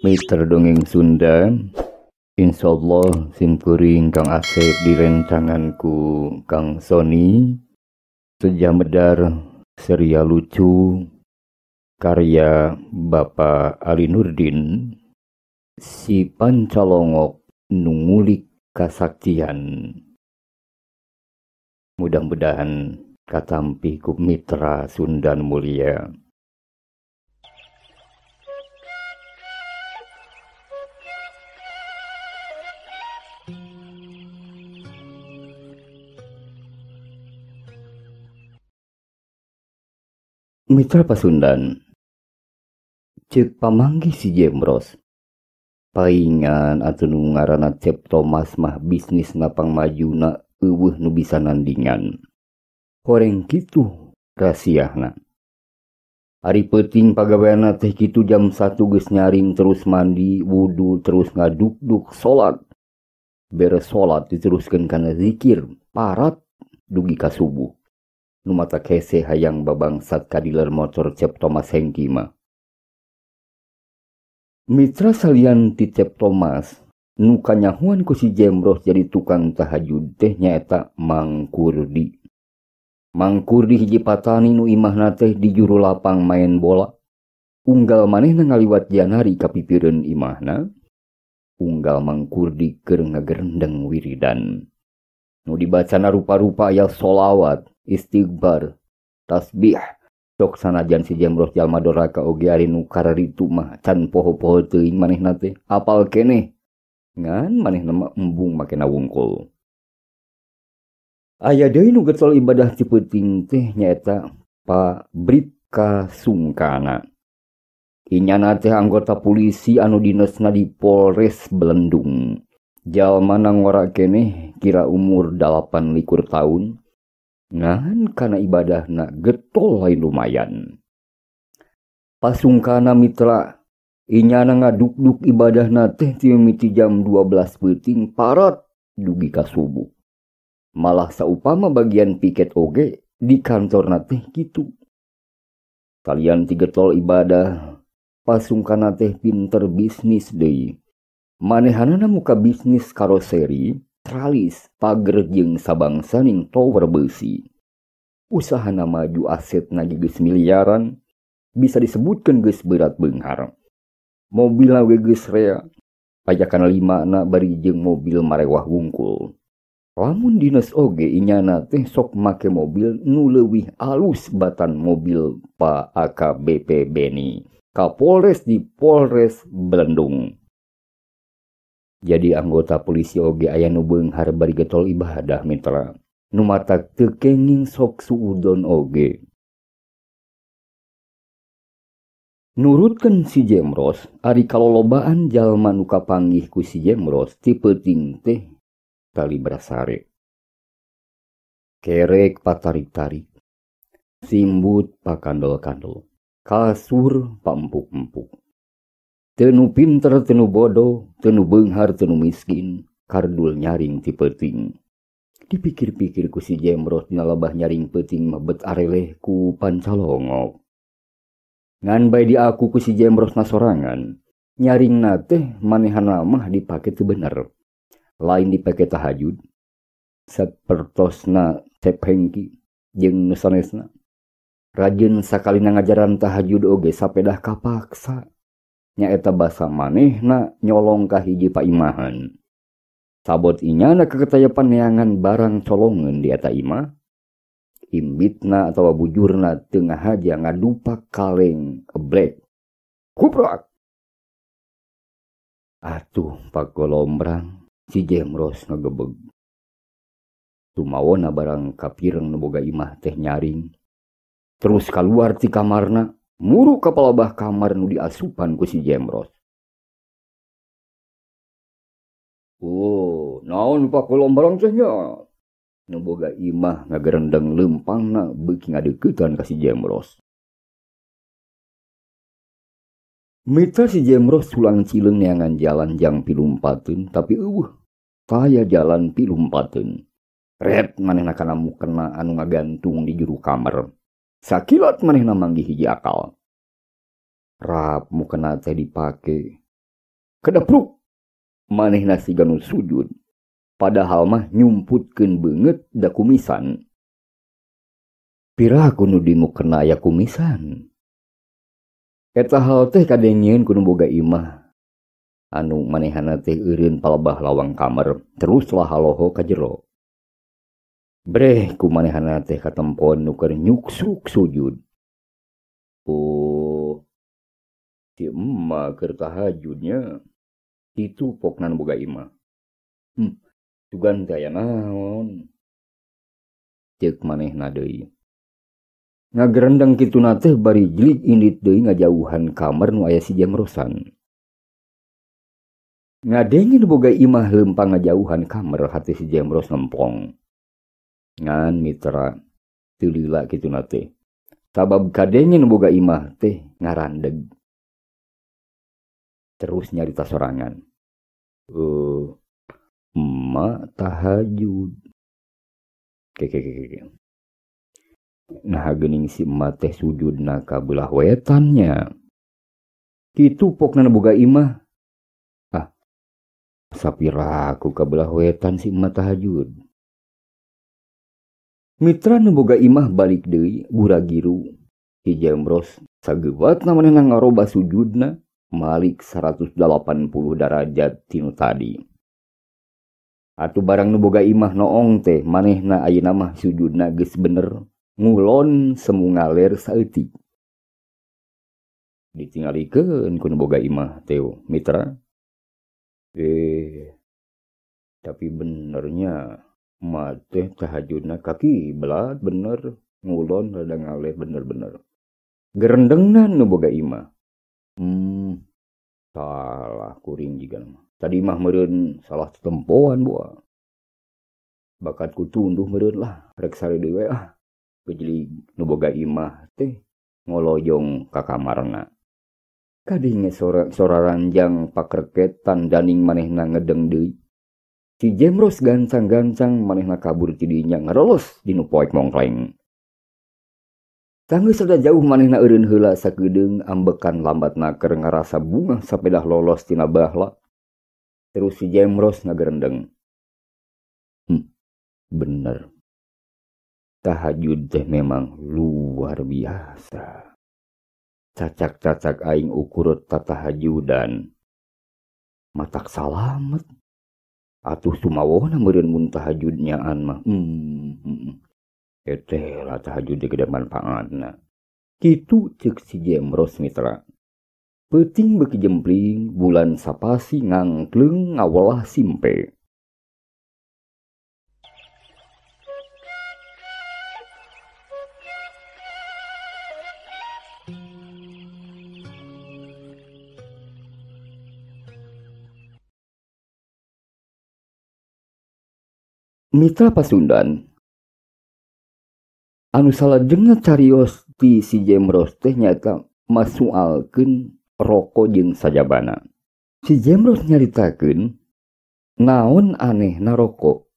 Mitra dongeng Sunda, insyaallah simkuring Kang Asep direncanganku Kang Sony Sejamedar serial lucu karya Bapak Ali Nurdin, Si Pancalongok Nu Ngulik Kasaktian. Mudah-mudahan katampi ku mitra Sundan mulia. Mitra Pasundan, ceuk pamanggih si Jemros, paingan atuh nu ngaranna Cep Thomas mah bisnisna pangmajuna euweuh nu bisa nandingan. Horeng kitu rasiahna. Ari peuting pagaweanna teh kitu jam 1 geus nyaring terus mandi, wudu, terus ngadukduk salat. Beres salat diteruskeun kana zikir, parat dugi ka subuh. Nu mata kese hayang babangsat ka dealer motor Cep Thomas Hengki mah. Mitra salian ti Cep Thomas, nu kanyahuan ku si Jemros jadi tukang tahajud teh nyaeta Mang Kurdi. Mang Kurdi hiji patani nu imahna teh di juru lapang main bola. Unggal manehna ngaliwat janari ka pipireun imahna, unggal Mang Kurdi keur ngagerendeng wiridan. Nu dibacana rupa-rupa aya sholawat, istighfar, tasbih. Sok sanajan si Jemros jalma doraka oge ari nu kararitu mah can poho-poho teuing manehna teh apal keneh. Ngan manehna mah embung makena wungkul. Aya deui nu getol ibadah ti peuting teh nyaeta Pak Bripka Sungkana. Inyana teh anggota polisi anu dinesna di Polres Belendung. Jalma ngora keneh kira umur 28 tahun. Ngan kana ibadahna getol lain lumayan. Pasungkana mitra, inyana ngaduk-duk ibadahna teh ti mimiti jam 12 peuting parat dugi ka subuh. Malah saupama bagian piket oge di kantorna teh kitu. Kalian ti getol ibadah, pasungkana teh pinter bisnis deui. Manehanana muka bisnis karoseri, tralis, pager jeung sabangsaning tower besi. Usahana maju asetna geus miliaran, bisa disebutkeun geus berat beunghar. Mobilna we geus rea, pajakan 5 na bari jeung mobil marewah wungkul. Lamun dinas oge inyana teh sok make mobil nu leuwih alus batan mobil Pak AKBP Beni, Kapolres di Polres Belendung. Jadi anggota polisi oge aya nu beunghar bari getol ibadah mitra. Nu matak teu kenging sok suudon oge. Nurutkeun si Jemros, ari kalolobaan jalma nu kapanggih ku si Jemros ti peuting teh tali brasare. Kerek patarik-tarik, simbut pakandol-kandol, kasur paempuk-empuk. Teu pinter teu bodoh, teu beunghar teu miskin, kardul nyaring ti peuting. Dipikir-pikir ku si Jemros dina lebah nyaring peuting mah bet areleh ku Pancalongok. Ngan bae diaku ku si Jemros na sorangan, nyaringna teh manehana mah dipake teu bener. Lain dipake tahajud, sapertosna Cep Hengki jeung nu sanesna. Rajin sakalina ngajaran tahajud oge sapedah kapaksa. Nyaeta basa manehna nyolong ka hiji paimahan. Sabot inyana keketayapan neangan barang colongeun di eta imah. Imbitna atawa bujurna teu ngahaja ngadupak kaleng eblek. Kuprak! Atuh pagolombrang si Jemros ngagebeg. Tumawona barang kapireng nu boga imah teh nyaring. Terus kaluar ti kamarna, muru ka palabah kamar nu diasupan ku si Jemros. Oh, naon pakolombrang teh nya? Nu boga imah ngagerendeng leumpangna beuki ngadeuketan ka si Jemros. Mitra si Jemros sulang cileung neangan jalan jang pilumpateun, tapi euweuh taya jalan pilumpateun. Ret manehna kana mukena anu ngagantung di juru kamar. Sakilat manehna manggih hiji akal. Rap mukena teh dipake. Kedepruk manehna siga nu sujud. Padahal mah nyumputkeun beungeut da kumisan. Piraku nu dimukena aya kumisan. Eta hal teh kadengieun ku nu boga imah. Anu manehana teh eureun palebah lawang kamar terus lah haloho ka jero. Breh ku manehana teh katempon nu keur nyuksuk sujud. Oh, si emak keur tahajudnya. Itu pokna nu boga imah. Sugan teh aya naon. Ceuk manehna deui. Ngagerendeng kituna teh bari jlig indit deui ngajauhan kamar nu aya si Jamrosan. Ngadenge nu boga imah leumpang ngajauhan kamar hati si Jamros nempong. Ngan mitra teu lila kituna teh. Sabab kadenge nu boga imah teh ngarandeg. Terus nyarita sorangan. Emak tahajud. Keke. Nah geuning si emak teh sujudna ka beulah wetannya. Kitu pokna nu boga imah. Ah, sapiraku ka beulah wetan si emak tahajud. Mitra nu boga imah balik deui gura-giru. Si Jamros sageuwatna manehna ngaroba sujudna malik 180 derajat tinu tadi. Atuh barang nu boga imah noong teh manehna ayeuna mah sujudna geus bener ngulon semu ngaler saeutik. Ditingalikeun ku nu boga imah teh mitra. Tapi benernya emak teh tahajudna ka kiblat bener ngulon rada ngaler bener-bener. Gerendengna nu boga imah. Salah kuring jiga mah. Tadi mah meureun salah tetempoan boa. Bakat ku tunduh meureun lah rek sare deui we ah. Gejlig nu boga imah teh ngolojong ka kamarna. Kadenge sora ranjang pakreketan daning manehna ngedeng deui. Si Jamros gancang-gancang manehna kabur ti dinya ngarolos dinu poek mongkleng. Tanggeus rada jauh manehna eureun heula sakedeung ambekan lambatna keur ngarasa bungah sapedah lolos tina bahla. Terus si Jamros ngagerendeng. Bener. Tahajud teh memang luar biasa. Cacak-cacak aing ukur tatahajudan. Matak salamet. Atuh sumawona meureun mun tahajud nyaan mah. Eteh lah tahajud teh gede manfaatna. Kitu ceuk si Jamros mitra. Peuting beuki jempling bulan sapasi ngangkleung ngawelah simpe. Mitra Pasundan anu salajengna carios ti si Jamros teh nyaeta masualkeun roko jeung sajabana. Si Jamros nyaritakeun naon anehna roko.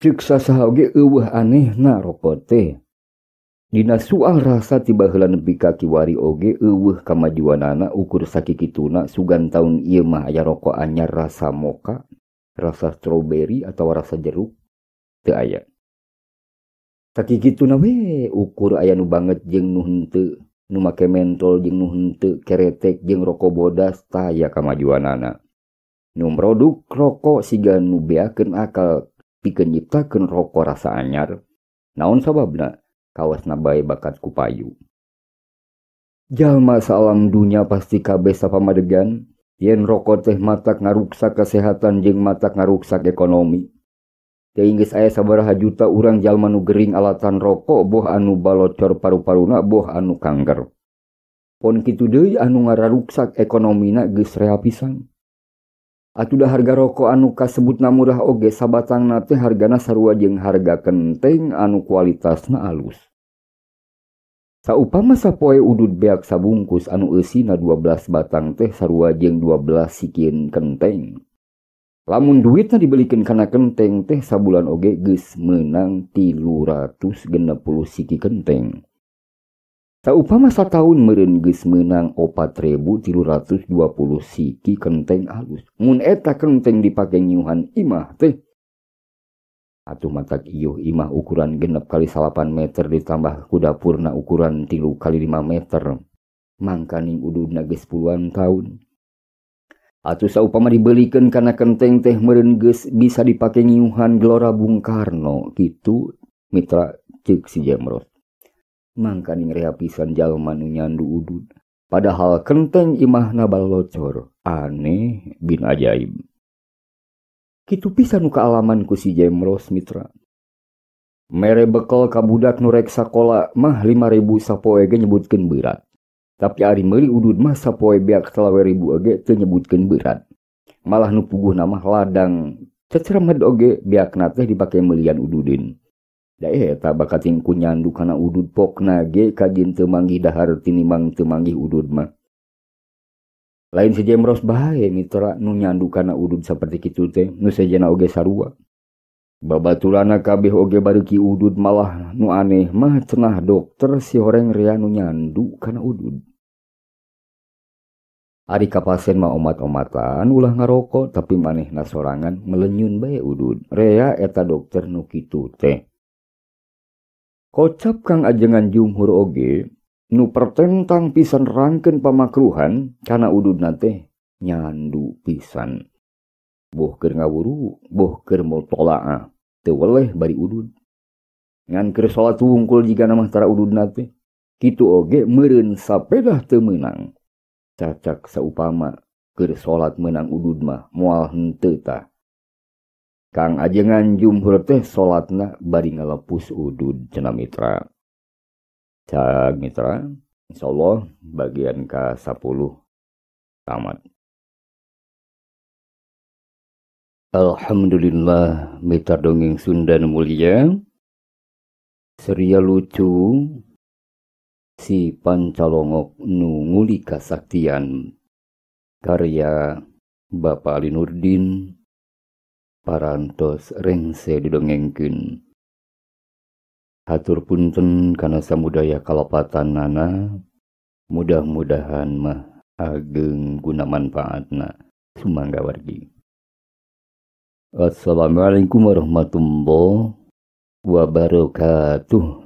Ceuk sasaha oge eueuh anehna roko teh. Dina soal rasa ti baheula nepi ka kiwari oge eueuh kamajuanana ukur sakikituna sugan taun ieu mah aya roko anyar rasa moka, rasa stroberi atau rasa jeruk teu aya. Sakikituna we ukur aya nu banget jeung nu henteu, nu make mentol jeung nu henteu, keretek jeung roko bodas taya kamajuanana. Nu produk roko siga nu beakeun akal pikeun nyiptakeun roko rasa anyar. Naon sababna? Kawasna bae bakat ku payu. Jalma saalam dunya pasti kabeh sapamadegan yen roko teh matak ngaruksak kesehatan jeung matak ngaruksak ekonomi. Teuing geus aya sabaraha juta urang jalma nu gering alatan rokok boh anu balocor paru-paruna boh anu kanker. Pon kitu deui anu ngararuksak ekonomina geus rea pisan. Atuh da harga rokok anu kasebutna murah oge sabatangna teh hargana sarua jeung harga kenteng anu kualitasna alus. Saupama sapoe udud beak sabungkus anu eusina 12 batang teh sarua jeung 12 sikieun kenteng. Lamun duitna dibelikeun kana kenteng teh sabulan oge geus meunang 360 siki kenteng. Saupama sataun meureun geus meunang 4.320 siki kenteng alus. Mun eta kenteng dipake nyiuhan imah teh. Atuh matak ieuh imah ukuran 6 kali 8 meter ditambah ku dapurna ukuran 3 kali 5 meter. Mangkaning ududna geus puluhan tahun. Atuh saupama dibelikeun kana kenteng teh meureun geus bisa dipake nyiuhan Gelora Bung Karno kitu mitra ceuk si Jemros. Mangkaning rea pisan jalma nu nyandu udud. Padahal kenteng imahna balocor. Aneh bin ajaib. Kitu pisan nu kaalaman ku si Jemros mitra. Mere bekel ka budak nu rek sakola mah 5.000 sapoe ge nyebutkeun berat. Tapi ari meuli udud mah sapoe beak 23.000 oge teu nyebutkeun berat. Malah nu puguhna mah ladang ceceremed oge beakna teh dipake meulian ududin. Da eta bakating ku nyandu kana udud pokna ge kajin teu manggih dahar tinimbang teu manggih udud mah. Lain si Jemros bae mitra nu nyandu kana udud saperti kitu teh nu sejenna oge sarua. Babaturana kabeh oge bareuki udud malah nu aneh mah cenah dokter si horeng rea nu nyandu kana udud. Ari ka pasien mah omat-omatan ulah ngarokok tapi manehna sorangan melenyun bae udud. Rea eta dokter nu kitu teh. Kocap Kang Ajengan Jumhur oge nu pertentang pisan rangkeun pamakruhan kana ududna teh nyandu pisan. Boh keur ngawuru, boh keur mutolaah, teu weleh bari udud. Ngan keur salat wungkul jigana mah tara ududna teh. Kitu oge meureun sapedah teu meunang. Cacak saupama keur salat meunang udud mah moal henteu tah. Kang Ajengan Jumhur teh salatna bari ngalepus udud cenah mitra. Cag mitra, insyaallah bagian ka-10 tamat. Alhamdulillah mitra dongeng Sunda nu mulia. Seria lucu si Pancalongok nu nguli kasaktian karya Bapak Ali Nurdin parantos rengse didongengkeun. Hatur punten kana samudaya kalepatanana, mudah-mudahan mah ageng guna manfaatna. Sumangga wargi. Assalamualaikum warahmatullahi wabarakatuh.